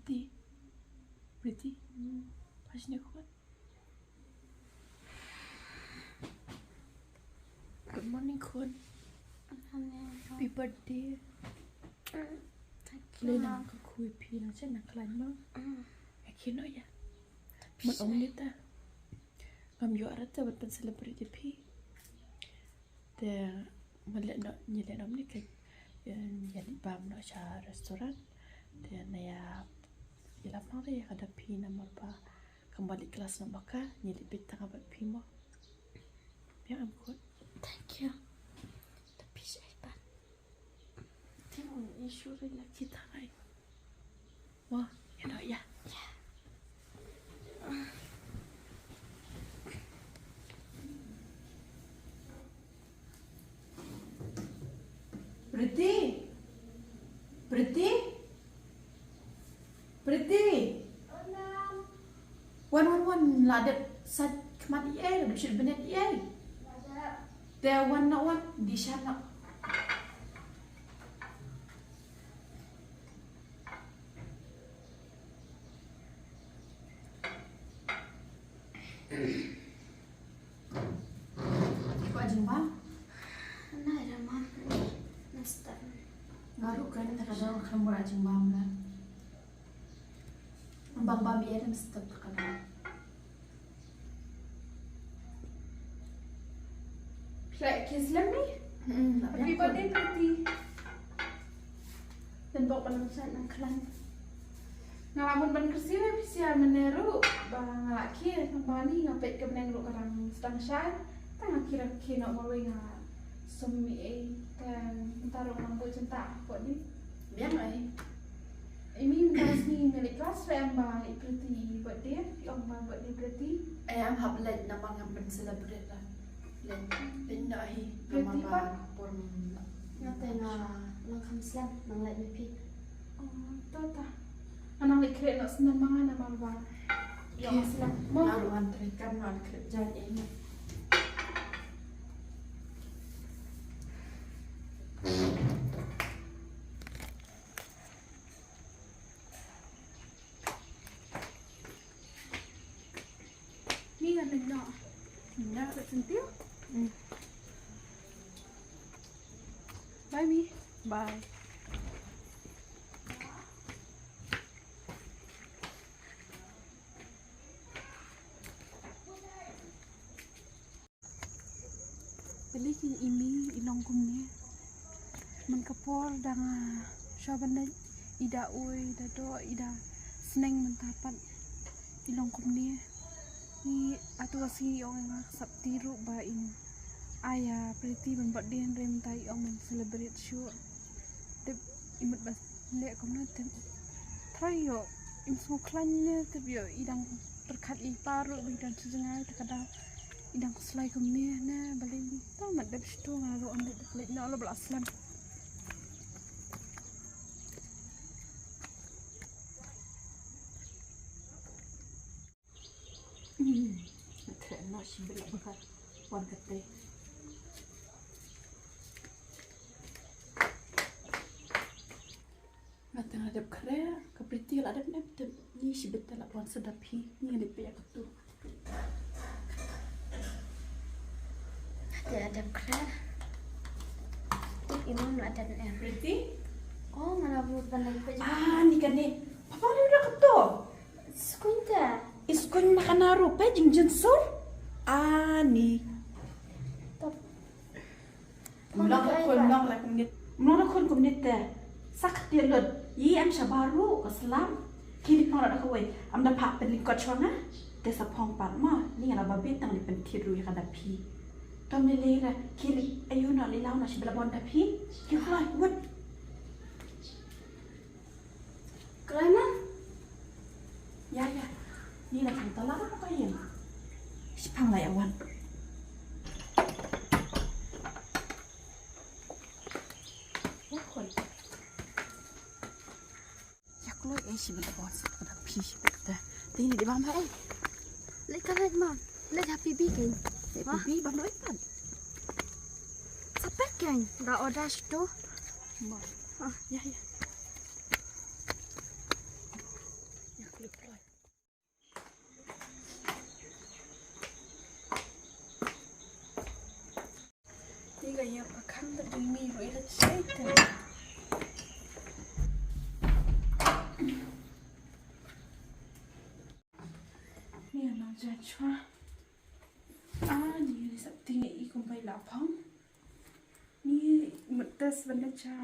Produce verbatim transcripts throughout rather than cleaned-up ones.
Pretty. Pretty. Pas ni khun. Good morning khun. Happy birthday. Thank you. Le nang ka khui phi nang chen nang klan mo. Aki no ya. Mut ong ni ta. Ngam ïoh arata ban pyn celebrate ïa phi. Te ngi leh noh, ngi leh noh mini ka, eh, ïa leit bam noh sha restaurant. Te na ïa, ïa lap noh ïa ka da phi namar ba ka mali klas noh ba ka ngi leit beit tang bad phi mo. Biang em khun. Thank you. Da phi sha ban. Te mo issue ri la kita rai. Mo, ïa noh ïa. Pretty. Pretty. Pretty. Wan, wan, wan. La dep sait khmat ïa, la dep sait bynta ïa. Te wan noh wan. Di shan noh. Ko jingbam? Na ïa ma. Nasta. Nga ruh kan ta ka dang kham bor jingbam la. Bang bam ïa dang step ka dang. Phi la kiss lem ni? Happy birthday, Pretty. Pynbok ba nang sait nang khlaiñ. Nga la mut ban kyrsiew ïa phi sha mynne ruh ba nga la khie, nang ba ni nga peit ka bneng ruh ka dang sdang shai. Tang nga khie, khie noh marwei nga sum ei ei. Te mynta ruh nang buh jynta hapoh ni. Biang ai. Imi mynta sngi me leit klas re em ba i Pretty birthday, i ong ba birthday Pretty. Ai am hap leit namar ngam pyn celebrate la. Leit, leit noh hi. Pretty namar ba pat por mynta. Nga te nga nang kham slem nang leit me phi. Oh, to ta. Nga nang leit khreh noh snem ma nga namar ba. Ïa nga slem. Mo. Nga ruh ngan trei kam ngan khreh jan ei noh. Ni nga nang noh. Nga ka sentiu. Bye mi. Bye. Balei kein i mei i long kumne? Man ka por da nga shwa ban leit i da oi, i da doh, i da sneng, mynta pat i long kumne. Ni atu ka sngi i ong ïa nga ka sap ti ruh ba in ai ïa Pretty ban birthday, hynrei mynta i ong ban celebrate shuh. Tip i mut ba leh kumno tip. Trai ïoh im sngewkhlaiñ ne tip ïoh i dang pyrkhat ïa i pa ruh ba i dang shu jngai te ka daw i dang khuslai kumne ne balei. Tang mat dep shu tu nga ruh am dep leit noh la ba la slem. Hmm, khreh noh shibit la ba ka wan kata. Nga te nga dep khreh, ka Pretty la dep, dep, dep ni shibit la wan sa da phi, ni nga dep pia katu. Te la dep khreh. Tip i mom la dep ne. Pretty? Oh, nga la bud ban leit pia. Ah, ni kane. Papa ni da katu. Skuin te. Skuin na kana ruh peit jingjynsur. Ani. Top. Mlong la khun, mlong la kumne. Mlong la khun kumne te. Sa ktieh lut. Yi em shabar ruh ka slam. Ki dei phong la da kawei. Am da phah pynlyngkot shuwa nga. Te sa phong pat ma. Ni nga la ba bit tang ni pynthit ruh ïa ka da phi. Tom ni lei ra. Ki lei ayu na lei law na shi bla bon da phi. Ki khlai wut. Khlai ma? Ïa, ïa. Ni la tang tala ka ïa. Shipang la ïa wan. Ïa khoi. Ïa kloi eh shi bla wan sa ka da phi shi bla. Te ni di bam ha eh. Leit ka leit ma. Leit ha P B kein. Leit ha P B bam leit pan. Sa pek kein. Da order sto. Ma. Ah, ïa, ïa. Ïa ka khang ka dei mi ruh ïa la chai te. Ni ano ja chwa. Ah, ni ni sap ti ngi i kumbai la phong. Ni mut test ban da cha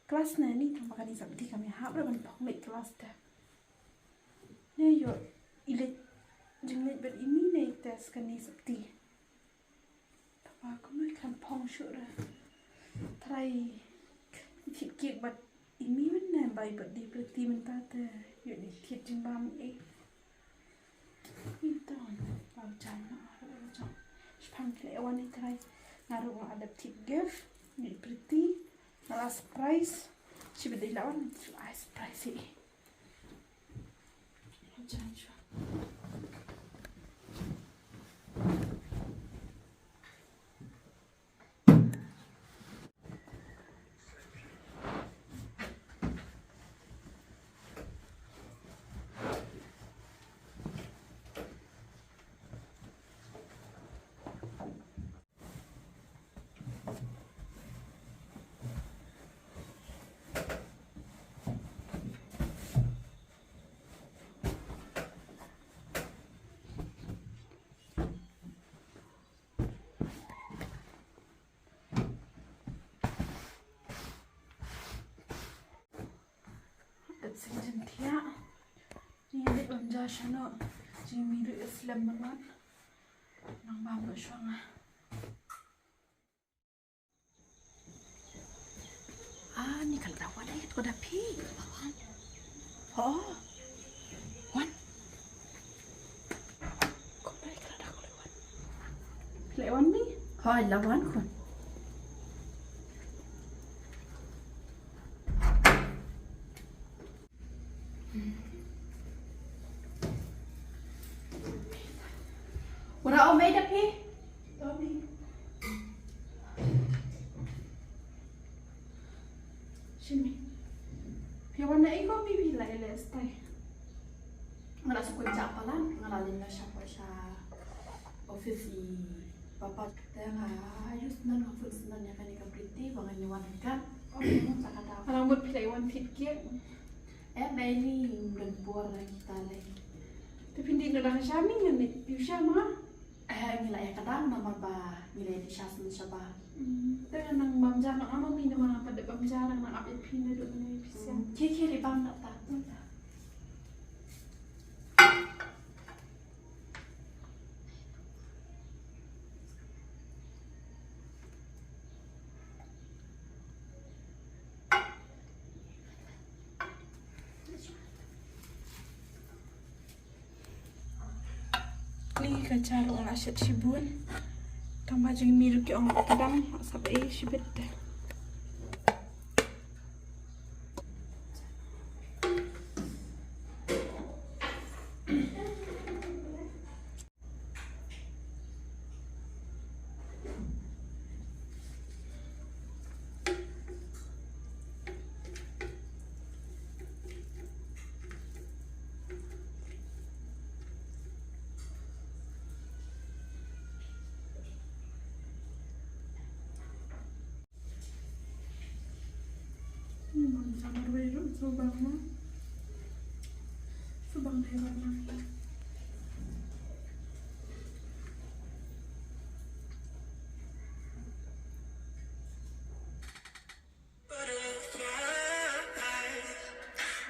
class na ni tang ba ka ni sap ti ka mi hap ra ban phong leit class te. Ni yo i leit jing leit ban i mi ne test ka ni sap ti. Taba kumno i khlem phong shuh re. Trai i thied cake bad i mi mynne bai bad di practice mynta te ïoh i thied jingbam ei. Mynta wan pau jan na aru jong. Shipang kle wan i trai. Nga ruh nga adap thied gift. Ni practice. Nga la surprise. Shi bad dei la wan ai surprise ei. Dep sing jin thiah. Ni dep bam ja shano. Jing mi ru slem ban wan. Nang bam ba shwang ah. Ah, ni ka la wan ai ko da phi. Ho. Wan. Ko da ka la ko wan. Phi la wan ni? Ho, la wan ko. Ura o mei da phi? Tommy. Shimi. Phi wan na iko mi phi la ele stai. Nga la sukun ja palan, nga la lin na sha sha office i papa. Te nga use nan nga phone snan ïa kane ka Pretty ba ngan ïa wan kan. Nga la mut phi la wan thied cake. Eh, ba ini mdon por la kita lei. Te phin dih noh da ka shami ngan dih phi sha ma. Eh, ngi la ïa ka dang namar ba ngi la ïa dih sha smen sha ba. Hmm, te ngan nang bam ja nang ama mi namar ba dep bam ja nang nang ap ïa phi naduh mynne phi sha. Hmm, khie khie ri bam da ta. Ni ka cha ruh nga la shet shibun. Tang ba jingmih ruh ki ong ka dang sap ei shibit te.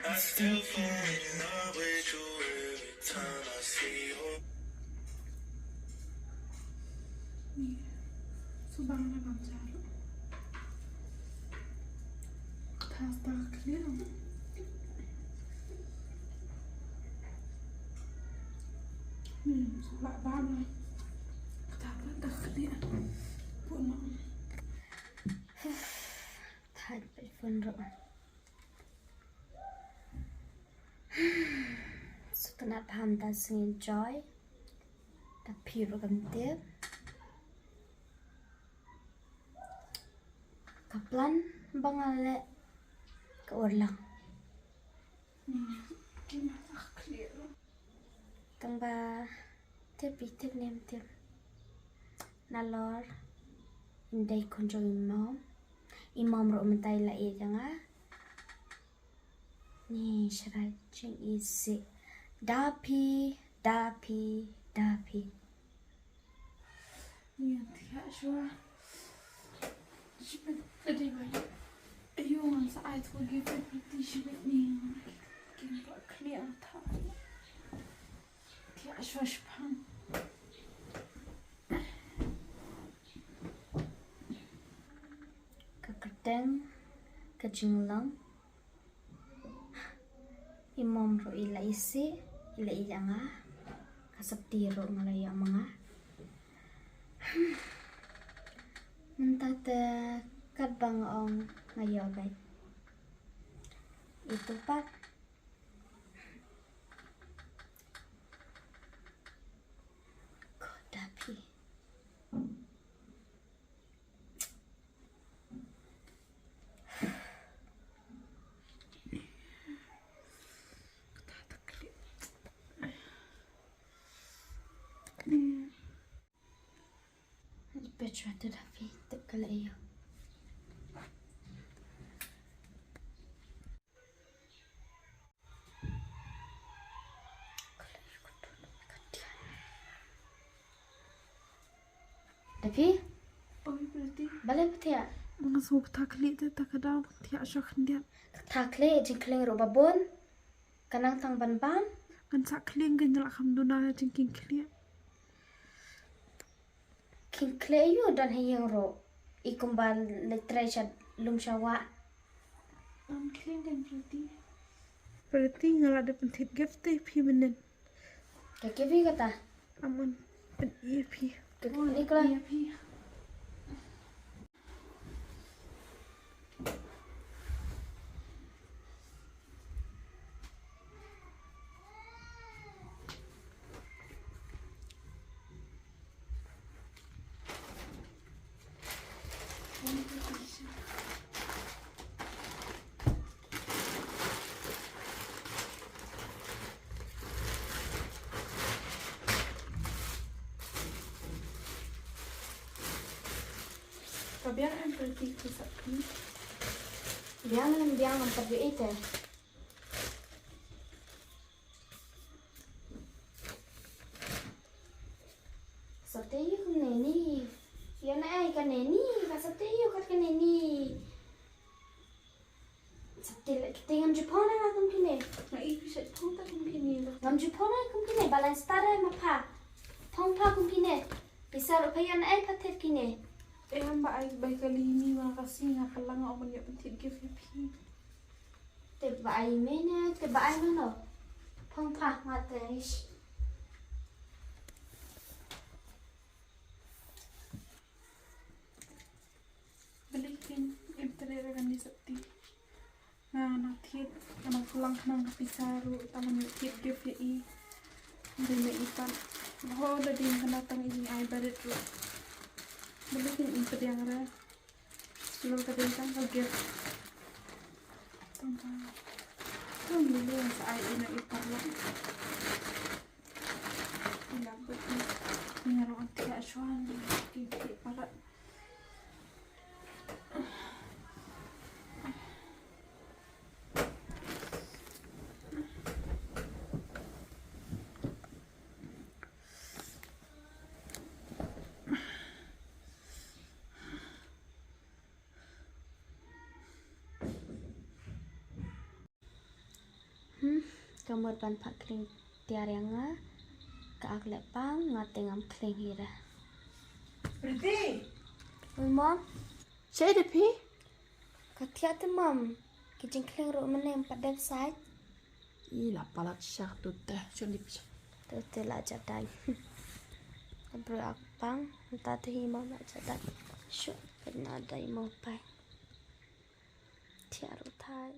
I still fall in love with you every time I see you. Subang na bam jaru. Kata sta clear. Hmm, subang bam na. Kata sta clear. Puna. Thait peit phone ruh. Sngewtynnat bha mynta sngi enjoy. Ta phi ruh kam tip. Ka plan ba nga leh ka urlong. Tang ba tip i tip ne em tip. Nalor. Dei khun jong i mom. I mom ruh mynta i la ïeit ïa nga. Ni shrai jingïeit. Da phi, da phi, da phi. Ni thiah shuwa. Shibit da dei ba ïa. Ayo, ngan sa ai thuh gift ïa Pretty shibit ni. Kin ba khlieh tha. Thiah shuwa shipang. Ka kyrteng, ka jinglong. I mom ruh i la isih, i la ïeit ïa nga. Ka sopti ruh nga la ïoh ma nga. Mynta te katba nga ong nga ïoh beit. Itu pat. Ko da phi. Peit shuwa te da phi, tip ka la ïoh. Da phi? Oi, Pretty. Balei phi thiah? Nga sngew btha khlieh te, ta ka daw thiah shuh khyndiat. Btha khlieh, jingkhlieh ruh ba bun. Ka nang tang ban bam. Ngan sa khlieh, ngan ïa la kham duna jingkhlieh. Khlieh ïa u don ha ïing ruh. I kumba leit trei sha lum sha wah. Ngam khlieh kein Pretty. Pretty, nga la dep pynthied gift te phi mynnin. Ka gift hi kata. Aman pyni phi. Ka pyni kla. Pyni phi. Ka biang em Pretty ka sopti? Biang em, biang em, pat ïa ite. Sopti ïa kane ni. Ïa na ai kane ni, ka sopti ïa kat kane ni. Sopti la kiti, ngam ju phong na kum kine. Nga i pisa phong ta kum kine. Ngam ju phong na kum kine, balance tare ma pha. Phong pha kum kine. Pisa ruh pha ïa na ai pha thet kine. Eh, hamba ai bai kali ni ma ka si nga pha lang, nga omen ïa pynthied gift ïa phi. Te ba ai mene, te ba ai mano. Phong pha nga te ish. Balik pin, em tere ra kani sopti. Nga na thied, nga na pulang khnang ka pisa ruh, tang man thied gift ïa i. Dei na i pat. Ho da ding kana tang i jing ai barit ruh. Balik pin, em pdiang ra. Lor ka dei tang ka gift. Tang ka. Tang lulu sa ai ina i paralok. Ina bet ni. Ni nga ruh anti a shwan. Ki ki palat. Hmm, ka mut ban pat khlieng tiar ïa nga, ka ak leh pang, nga te ngam khlieng hi ra. Pretty! Oi, Mom. Shaei da phi? Ka thiah te, Mom. Ki jingkhlieng ruh mynne ym pat dep sait. I la palat shah tu te, shon dip shah. Tu te la jadai. Ka briew ak pang, ta te hi Mom la jadai. Shu, ka na dai mo pai. Thiah ruh thai.